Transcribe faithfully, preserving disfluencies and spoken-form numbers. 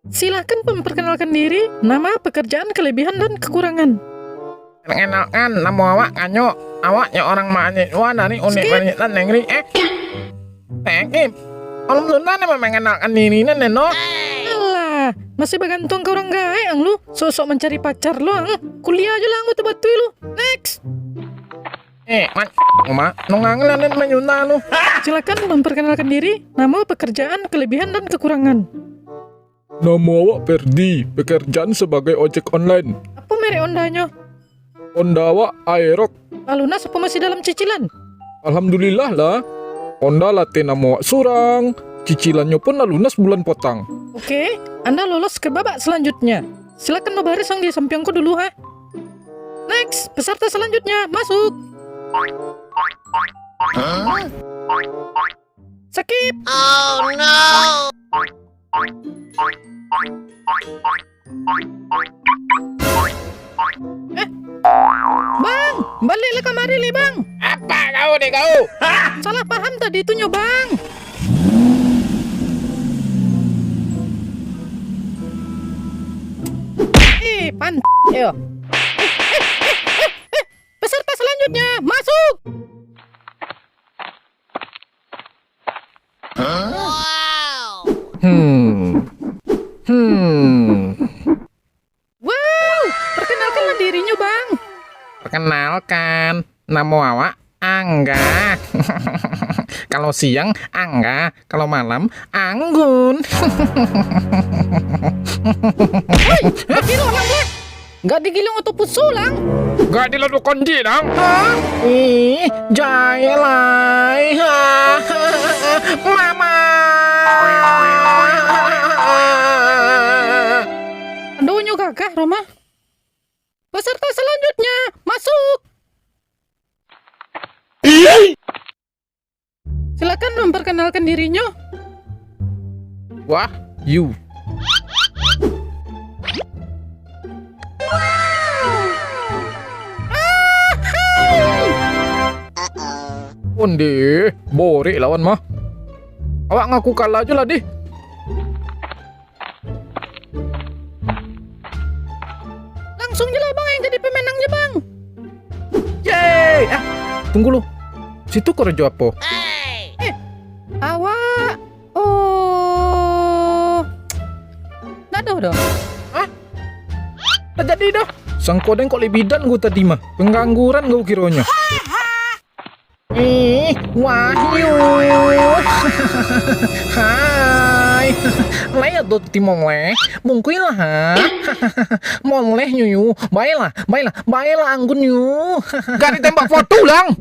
Silahkan memperkenalkan diri, nama, pekerjaan, kelebihan, dan kekurangan. Perkenalkan, namo awak Nganyok. Awak nyo urang Maanjua dari Skip. Universitas Negeri X. Skip. Alun sudah ni memperkenalkan diri ni, Neno. Alah, masih bagantuang ka urang gaek ang lu. Sok-sok mancari pacar lu ang. Kuliah jo lah ang batua-batua lu. Next. Eh, man, Uma, nongang lah den manyunah lu. Silakan memperkenalkan diri, nama, pekerjaan, kelebihan, dan kekurangan. Namo awak Ferdi, pekerjaan sebagai ojek online. Apo merek Honda-nyo? Honda awak Aerox. Lah lunas apo masih dalam cicilan? Alhamdulillah lah. Honda lateh namo awak surang, cicilannyo pun lah lunas bulan potang. Oke, Anda lolos ke babak selanjutnya. Silakan babaris ang di sampiang ko dulu, ha. Next, peserta selanjutnya, masuk. Skip. Oh no. Eh, Bang, baliaklah kamari lai, Bang. Apa kau dek kau? Salah paham tadi tu nyo, Bang. Eh, pan-, yo. Peserta selanjutnya, masuk. Hmm. Hmm. Wow, perkenalkanlah dirinyo, Bang. Perkenalkan, namo awak Angga. Kalau siang, Angga. Kalau malam, Anggun. Woi, bakiro lah, Black. Gak digiling oto pusu, Lang. Gak diladukan di, Lang. Hah? Ih, jahil lai. Mama. Adonyo gagah, Roma. Peserta selanjutnya, masuk. Silakan memperkenalkan dirinyo. Wah, you. Onde, borek lawan mah. Awak ngaku kalah jo lah deh. Langsuang jo lah, Bang, yang jadi pemenangnyo, Bang. Yeay! Ah, tunggu lu. Situ karajo apo? Eh, awak. Oh. Ndak ado doh. Hah? Ndak jadi doh. Sangko den kok lebidan gua tadi mah. Pengangguran gua kironyo. Ih, Wahyu. Hai. Lai ado ti moleh. Bungkuilah, ha. Moleh nyo yu. Baiklah, baiklah, baiklah Anggun yu. Gak ditembak foto, Lang.